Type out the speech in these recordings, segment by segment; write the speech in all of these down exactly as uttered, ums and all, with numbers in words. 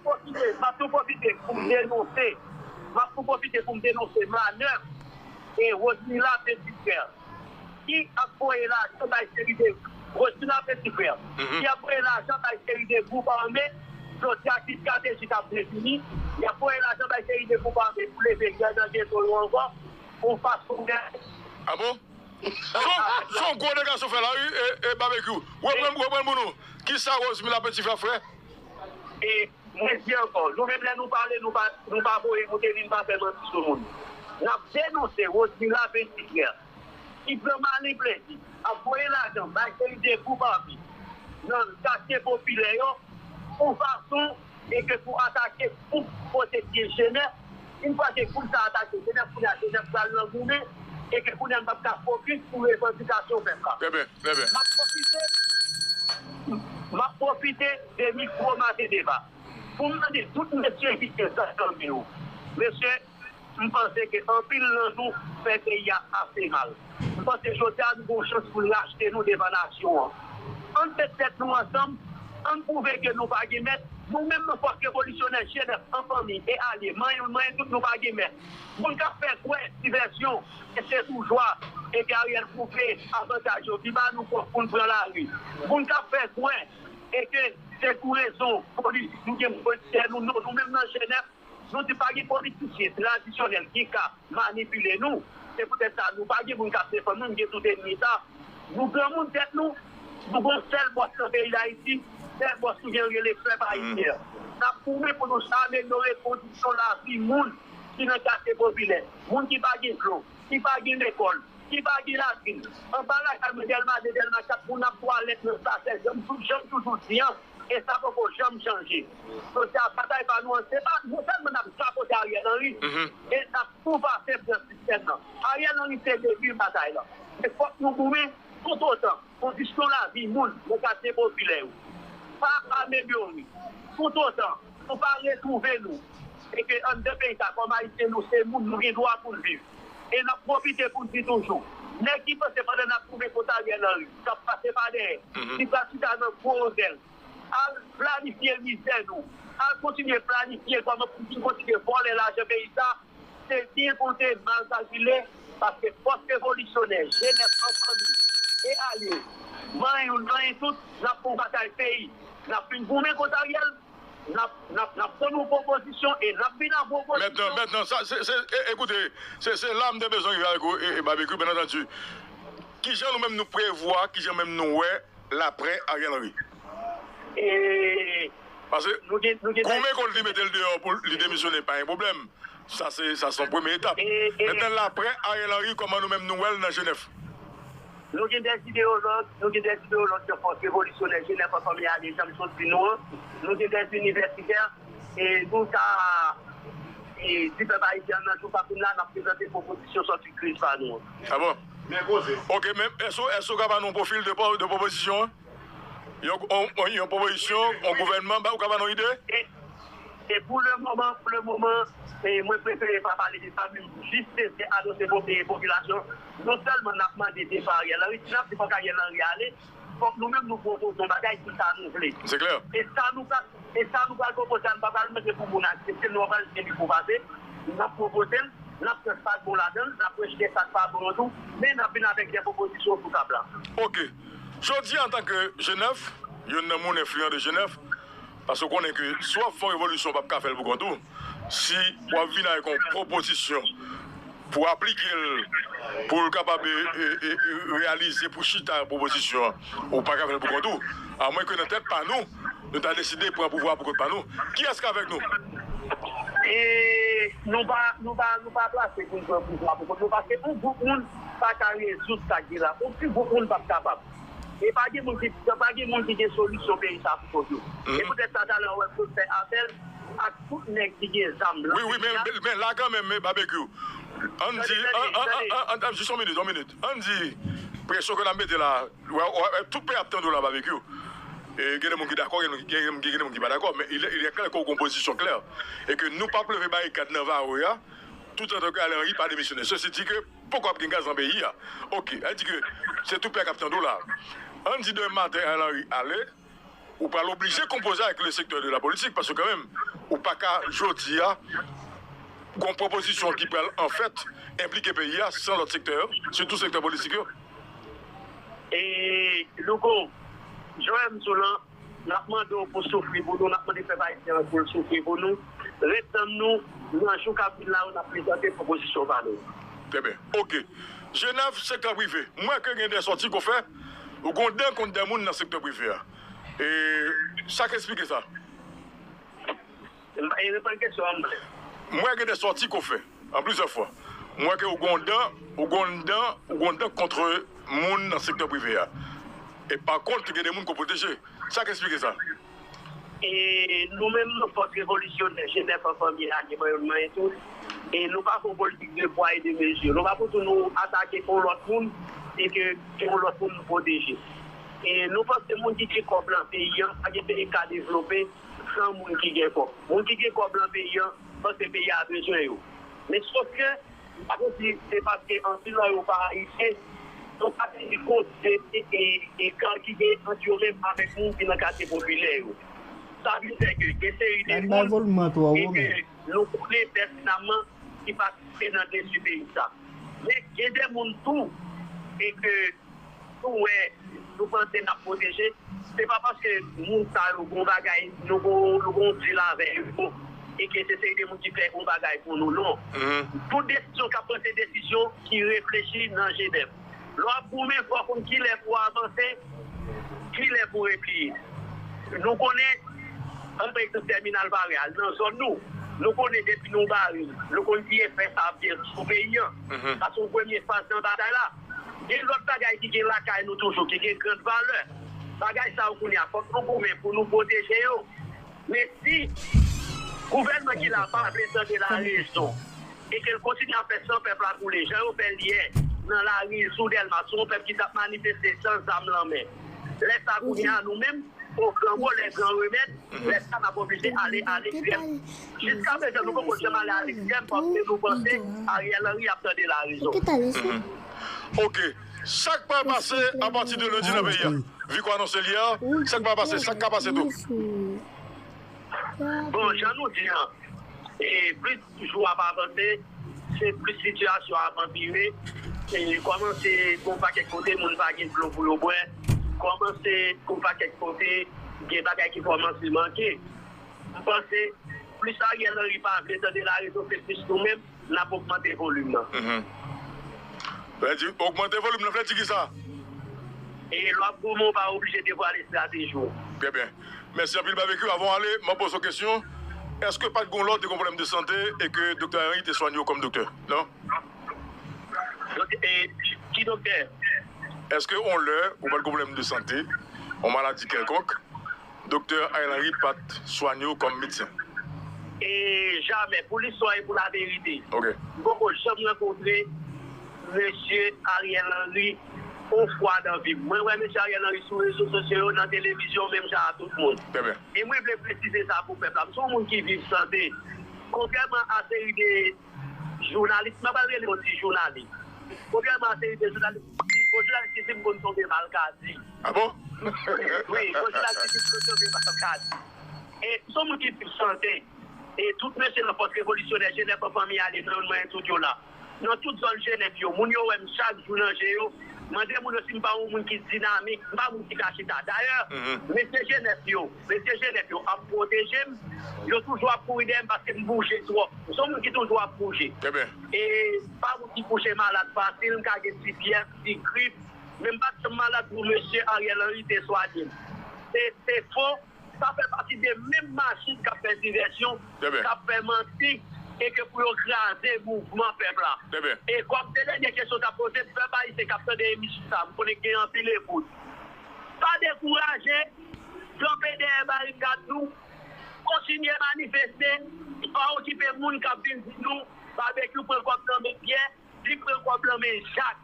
pwofite, m ap tou pwofite pou m denonse, m ap tou pwofite pou m denonse manèv e Rosemila Petit Frère ki ap voye lajan bay seri de Rosemila Petit Frère, ki ap voye lajan bay seri de gwoup ame, jodi a ki estrateji k ap defini, y ap voye lajan bay seri de gwoup ame pou leve gè nan geto yo ankò, pou fason gè. Ah bon? Se yon gwo negasyon fè la wi, e, e Babekyou. Reprann, reprann pou nou. Kisa Rosemila Petit Frère fè? E mwen di ankò, nou menm lè nou pale, nou pa, nou pa voye moute ni n pa fè manti sou moun. N ap denonse Rosemila Petit Frère ki pran malen plezi ap voye lajan bay seri de gwoup ame nan katye popilè yo pou fason e ke pou atake gwoup kote ki ye Jenèf. Yon fwa ke gwoup sa atake Jenèf, kounye a Jenèf pral nan goumen e ke kounye a n p ap ka fokis pou revandikasyon pèp la. Trè byen, trè byen. M ap pwofite, m ap pwofite de mikwo Maten Deba pou m mande tout mesye ki gen zam nan men yo. Mesye, m panse ke anpil nan nou fè peyi a ase mal. M panse jodi a nou gen yon chans pou n rachte nou devan nasyon an. Ann met tèt nou ansanm, ann pwouve ke nou pa gen mèt. Nou menm nan Fòs Revolisyonè Jenèf an fanmi e alye, manyen youn, manyen tout, nou pa gen mèt. Moun k ap fè kwè divèsyon e se sou jwa e ke Ariel pwouve avantaj yo ki ba nou fòs pou n pran lari. Moun k ap fè kwè e ke se sou rezon politik nou gen politisyèn nou, non, nou menm nan Jenèf, nou di pa gen politisyen tradisyonèl ki ka manipile nou. Se poutèt sa nou pa gen moun k ap defann nou, nou gen tout ènmi sa. Nou granmoun tèt nou, nou gon sèl bòs nan peyi Dayiti, sèl bòs ki gen rele pèp ayisyen an. N ap goumen pou nou amelyore kondisyon lavi moun ki nan katye popilè, moun ki pa gen dlo, ki pa gen lekòl, ki pa gen latrin. Anba lakay mwen, Dèlma de, Dèlma kat, moun ap twalèt nan sachè, jan m tou-, jan m toujou di an, e sa poko janm chanje. Jodi a, batay pa nou an, se pa non sèlman n ap sabote Ariel Henry, e n ap tou pase pran sistèm nan. Ariel Henry se debi batay la. Men fòk nou goumen toutotan kondisyon lavi moun nan katye popilè yo pa amelyore, toutotan nou pa retwouve nou, e ke anndan peyi sa, kòm Ayisyen, nou se moun, nou gen dwa pou n viv. E n ap pwofite pou n di toujou, nèg ki panse pandan n ap goumen kont Ariel Henry, k ap pase pa dèyè, ki pral chita nan gwo otèl, al planifye mizè nou, al kontinye planifye kòman pou n kontinye vòlè lajan peyi sa, se byen konte, mal kalkile, paske fòs revolisyonè, Jenèf an fanmi, e alye, manyen youn, manyen tout, n ap fè yon batay peyi. N ap fin goumen kont Ariel, n ap, n ap, n ap fè nou pwopozisyon e n ap vin ak pwopozisyon. Mentnan, mentnan, sa, se, se, e, ekoute, se, se la m te bezwen rive avèk ou, e, e Babekyou, byen antandi. Kijan nou menm nou prevwa, kijan menm nou wè laprè Ariel Henry? E, paske nou gen, nou gen goumen kont li, mete l deyò pou li demisyone, pa gen pwoblèm. Sa se, sa se yon premye etap. E, e, mentnan, laprè Ariel Henry, kòman nou menm nou wè l nan Jenèf? Nou gen dè ideyològ, nou gen dè ideyològ de fòs revolisyonè Jenèf an fanmi a, jan m sot di nou an. Nou gen dè inivèsitè, e nou ka, e, di pèp ayisyen an nan jou k ap vin la, n ap prezante pwopozisyon sòti kriz pa nou an. Ah bon? Byen koze. Ok, men èske, èske w ka ba nou yon pwofil de, de pwopozisyon an? Yon, yon, yon pwopozisyon, yon gouvènman, ba, ou ka ba nou ide? E, e pou le moman, pou le moman, e mwen prefere pa pale de sa, men jis se, se anonse pou, e popilasyon. Non sèlman n ap mande depa Ariel Henry, si n ap di fòk Ariel Henry ale, fòk nou menm nou pwopoze yon bagay ki sa nou vle. Se klè. E sa nou pral, e sa nou pral pwopoze a, nou pa pral mande pou moun aksepte l, nou pa pral mande pou pase, n ap pwopoze l, n ap fè sa k bon ladan l, n ap rejte sa k pa bon an tou, men n ap vin avèk de pwopozisyon sou tab la. Ok. Jodi a, antanke Jenèf, youn nan moun enfliyan de Jenèf, paske w konnen ke si w ap fè yon revolisyon, w p ap ka fè l pou kont ou. Si w ap vin avèk yon pwopozisyon pou aplike l, pou l kapab, e, e, e, e, reyalize, pou chita pwopozisyon an, ou pa ka fè l pou kont ou. Amwen ke nan tèt pa nou, nou ta deside pran pouvwa pou kont pa nou. Kiyès k avèk nou? E nou pa, nou pa, nou pa plase pou n pran pouvwa pou kont nou, paske yon gwoup moun pa ka rezoud sa k gen la. Yon ti gwoup moun p ap kapab. E pa gen moun ki, pa gen moun ki gen solisyon peyi sa pou kont yo. E poutèt sa, talè w wè m fè apèl ak tout nèg ki gen zam nan peyi a. Wi, wi, men, men la kanmenm, men Babekyou. Ann di, an, an, an, an, an, jis yon minit, yon minit. Ann di, presyon ke n ap mete la, wè, wè, wè, tout peyi ap tande w la, Babekyou. E gen de moun ki dakò, gen, gen, gen, gen de moun ki pa dakò, men il est, il est clair ke w gen yon pozisyon klè. E ke nou p ap leve barikad nan Vare a, toutotan ke Ariel Henry pa demisyone. Sesi di ke poko ap gen gaz nan peyi a. Ok, sa di ke se tout peyi k ap tande w la. Ann di demen maten Ariel Henry ale, ou pral oblije konpoze avèk le sektè de la politik, paske kanmenm, Ou pa ka jodi a gon pwopozisyon ki pral an fèt enplike peyi a san lòt sektè yo, sitou sektè politik yo. E Louko, Joel Msoulan, n ap mande w pou soufri pou nou, n ap mande pèp ayisyen an pou l soufri pou nou. Ret tann nou, nan jou k ap vin la yo, n ap prezante pwopozisyon pa nou. Trè byen. Oke. Jenèf, sektè prive. M wè ke gen de sòti ke w fè, ou gen de kont de moun nan sektè prive a. E sa k eksplike sa? E reponn kesyon an, m vle. M wè gen de sòti ke w fè, an plizyè fwa. M wè ke ou gen yon dan, ou gen yon dan, ou gen yon dan kont moun nan sektè prive a. E pa kont, gen de moun ke w pwoteje. Sa k eksplike sa? E nou menm, nou fòs revolisyonè, Jenèf an fanmi, ane mwen, mwen tou. E nou pa fè yon politik de pwa e de mezi. Nou pa pou tou nou atake yon lòt moun e ke yon lòt moun nou pwoteje. E nou panse moun ki gen kòb nan peyi an, pa gen peyi k ka devlope san moun ki gen kòb. Moun ki gen kòb nan peyi an, panse peyi a bezwen yo. Men sòf ke, m pa konn si se paske anpil nan yo pa ayisyen, nou pa teni kont de e, e, e kan ki gen ant yo menm avèk moun ki nan katye popilè yo. Sa vin fè ke gen seri de moun e ke nou konnen pèsonèlman ki patisipe nan desi peyi sa. Men gen de moun tou e ke nou wè, nou panse n ap pwoteje, se pa paske moun sa yo gon bagay, nou gon, nou gon dil avè yo, e ke se seri de moun ki fè yon bagay pou nou, non. Tout desizyon k ap pran se desizyon ki reflechi nan Jenèf. Lè w ap goumen, fò w konn kilè pou w avanse, kilè pou w repliye. Nou konnen, ann pran egzanp tèminal Vare a, nan zòn nou, nou konnen depi nou bare, nou konn ki efè sa ap gen sou peyi an. Sa se yon premye faz nan batay la. Gen lòt bagay ki gen lakay nou toujou, ki gen gran valè. Bagay sa yo kounye a, fòk nou goumen pou nou pwoteje yo. Men si gouvènman ki la pa vle tande larezon e ke l kontinye ap fè san pèp la koule, jan yo fè l yè nan lari sou Dèlma, sou yon pèp ki t ap manifeste san zam nan men, lè sa kounye a nou menm, o gran mo, lè gran remèd, lè sa n ap oblije ale aleksèm. Jiskaprezan, nou poko janm ale aleksèm paske nou panse Ariel Henry ap tande larezon. Oke. Sa k pral pase apati de lendi nan peyi a? Vi ke w anonse l yè, sa k pral pase, sa k ka pase tou? Bon, jan nou di an, e plis jou ap avanse, se plis sitiyasyon ap anpire. E kòmanse gon pakèt kote moun pa gen dlo pou yo bwè. Kòmanse gon pakèt kote gen bagay ki kòmanse manke. M panse plis Ariel Henry pa vle tande larezon, se plis nou menm n ap ogmante volim nan. Vle di, ogmante volim nan vle di kisa? E lè w ap goumen, w pa oblije devwale estrateji w. Trè byen. Mèsi anpil, Babekyou. Avan w ale, m ap poze w kesyon. Èske pa t gen yon lè w te gen yon pwoblèm de sante e ke doktè Henry te swanye w kòm doktè? Non? Doktè, e, ki doktè? Èske yon lè ou pa t gen pwoblèm de sante, yon maladi kèlkonk, doktè Ariel Henry pa t swanye w kòm medsen? E jamè, pou listwa e pou laverite. Ok. M poko janm rankontre mesye Ariel Henry yon fwa nan vi m. Mwen wè mesye Ariel Henry sou rezo sosyo yo, nan televizyon, menm jan a tout moun. Trè byen. E mwen vle presize sa pou pèp la. M se yon moun ki viv sante. Kontrèman a seri de jounalis, m pa pral rele yo ti jounalis. Kontrèman a seri de jounalis, gon jounalis ki di m konn tonbe malkadi. A bon? Wi, gon jounalis ki di m konn tonbe malkadi. E m se yon moun ki viv sante. E tout mesye nan fòs revolisyonè, Jenèf an fanmi ale, nan youn mwen tout yo la. Nan tout zòn Jenèf yo, moun yo wè m chak jou nan je yo. Mande moun yo si m pa yon moun ki dinamik, m pa moun ki ka chita. Dayè, mesye Jenèf yo, mesye Jenèf yo ap pwoteje m, yo toujou ap kouri dèyè m paske m bouje twòp. M se yon moun ki toujou ap bouje. E pa moun ki kouche malad fasil, m ka gen ti fyèv, ti grip, men m pa t janm malad pou mesye Ariel Henry te swanye m. Se, se fo, sa fè pati de menm machin k ap fè divèsyon, k ap fè manti, e ke pou yo kraze mouvman pèp la. E kòm se dènye kesyon w t ap poze, pèp ayisyen k ap tande emisyon sa, m konnen gen anpil ekout. Pa dekouraje, kanpe dèyè barikad nou, kontinye manifeste, pa okipe moun k ap vin di nou, Babekyou pran kòb nan men Pyè, li pran kòb nan men Jak.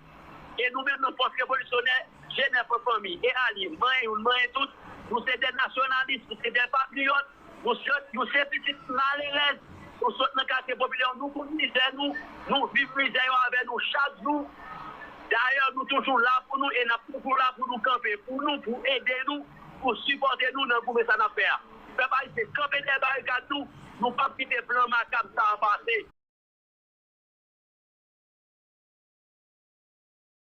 E nou menm nan fòs revolisyonè, Jenèf an fanmi, e alye, manyen youn, manyen tout, nou se de nasyonalis, nou se de patriyòt, nou se, nou se pitit malerèz, nou sot nan katye popilè yo, nou konn mizè nou, nou viv mizè yo avè nou chak jou. Dayè, nou toujou la pou nou e n ap toujou la pou nou kanpe pou nou, pou ede nou, pou sipòte nou nan goumen sa n ap fè a. Pèp ayisyen, kanpe dèyè barikad nou, Nou p ap kite plan makab sa a pase.